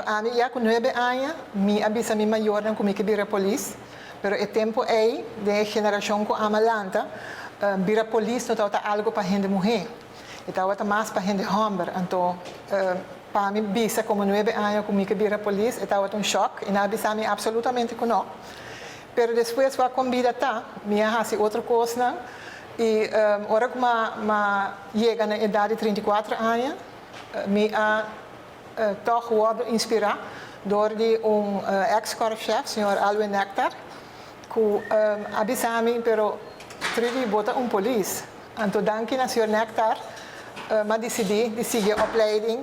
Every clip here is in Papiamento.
Ami ya ku 9 aña, mi a bisa mi mayornan ku mi ke bira polis, pero e tempu ei, den generashon ku ami a lanta, bira polis no tabata algu pa hende muhé. E tabata mas pa hende hòmber. Anto, pa mi bisa komo 9 aña ku mi ke bira polis, e tabata un shock, i nan a bisa mi absolutamente ku no. Pero despues ku bida ta, mi a hasi otro kosnan, i ora ku m'a yega na edat di 34 aña, mi a toch wòrdu inspirá dor di un ex-korpschef, señor Alwin Nectar, ku a bisa mi, "Pero Trudy, bo ta un polis." Anto danki na señor Nectar, m'a disidí di sigui opleiding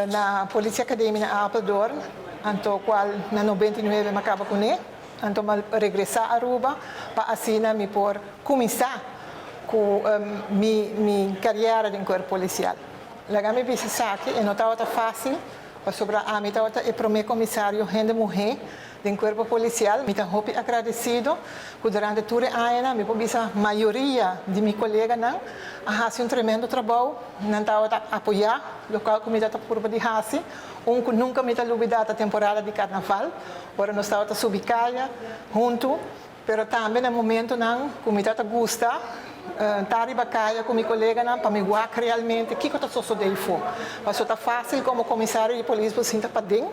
na Politieacademie na Apeldoorn, anto kual na 99 m'a kaba kuné. Anto m'a regresá Aruba pa asina mi por kuminsá ku mi karera den kuerpo polisial. Laga mi bisa esaki, e no tabata fásil, pasobra ami tabata e promé komisario hende muhé den kuerpo polisial. Mi ta hopi agradesido ku durante tur e añanan, mi por bisa mayoria di mi koleganan a hasi un tremendo trabou, nan tabata apoyá loke ku mi tabata purba di hasi. Un ku nunka mi ta lubidá ta temporada di karnaval, ora nos tabata subi kaya huntu, pero tambe na momentonan ku mi tabata gusta ta riba kaya ku mi koleganan pa mi wak realmente kiko ta sosodé afó. Paso ta fásil komo komisario di polis bo sinta paden,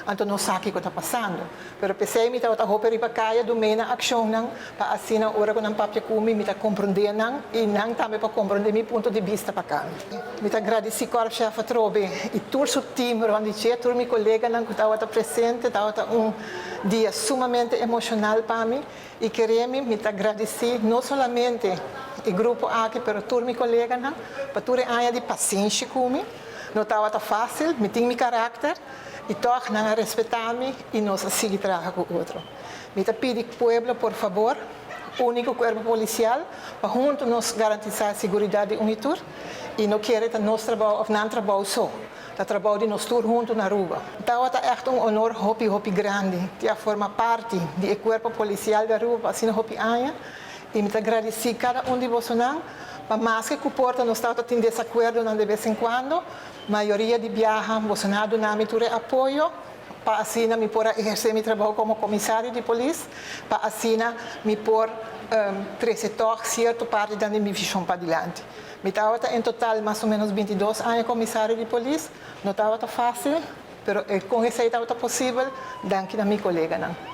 anto no sa kiko ta pasando. Pero p'esei mi tabata hopi riba kaya dunando akshonnan pa asina ora ku nan papia ku mi, mi ta komprondé nan i nan tambe pa komprondé mi punto di bista pa ka. Mi ta gradisí Korpschef atrobe i tur su team rònt di dje, tur mi koleganan ku tabata presente, tabata un dia sumamente emoshonal pa mi i kere mi, mi ta gradisí no solamente e grupo aki, pero tur mi koleganan pa tur e aña di pasenshi ku mi. No tabata fásil, mi tin mi karakter i toch nan a respetá mi i nos a sigui traha ku otro. Mi ta pidi pueblo, por fabor, uni ku kuerpo polisial pa huntu nos garantisá seguridat di un i tur i no kere ta nos trabou òf nan trabou so. Ta trabou di nos tur huntu na Aruba. Tabata echt un honor hopi hopi grandi di a forma parti di e kuerpo polisial di Aruba asina hopi aña i mi ta gradisí kada un di bosonan pa maske ku por ta nos tabata tin desakuerdonan de bes en kuando, mayoria di biaha bosonan a duna mi tur e apoyo pa asina mi por a ehersé mi trabou komo komisario di polis, pa asina mi por trese toch sierto parti di mi vishon padilanti. Mi tabata en total mas o ménos 22 aña komisario di polis, no tabata fásil, pero ku esei tabata posibel, danki na mi koleganan.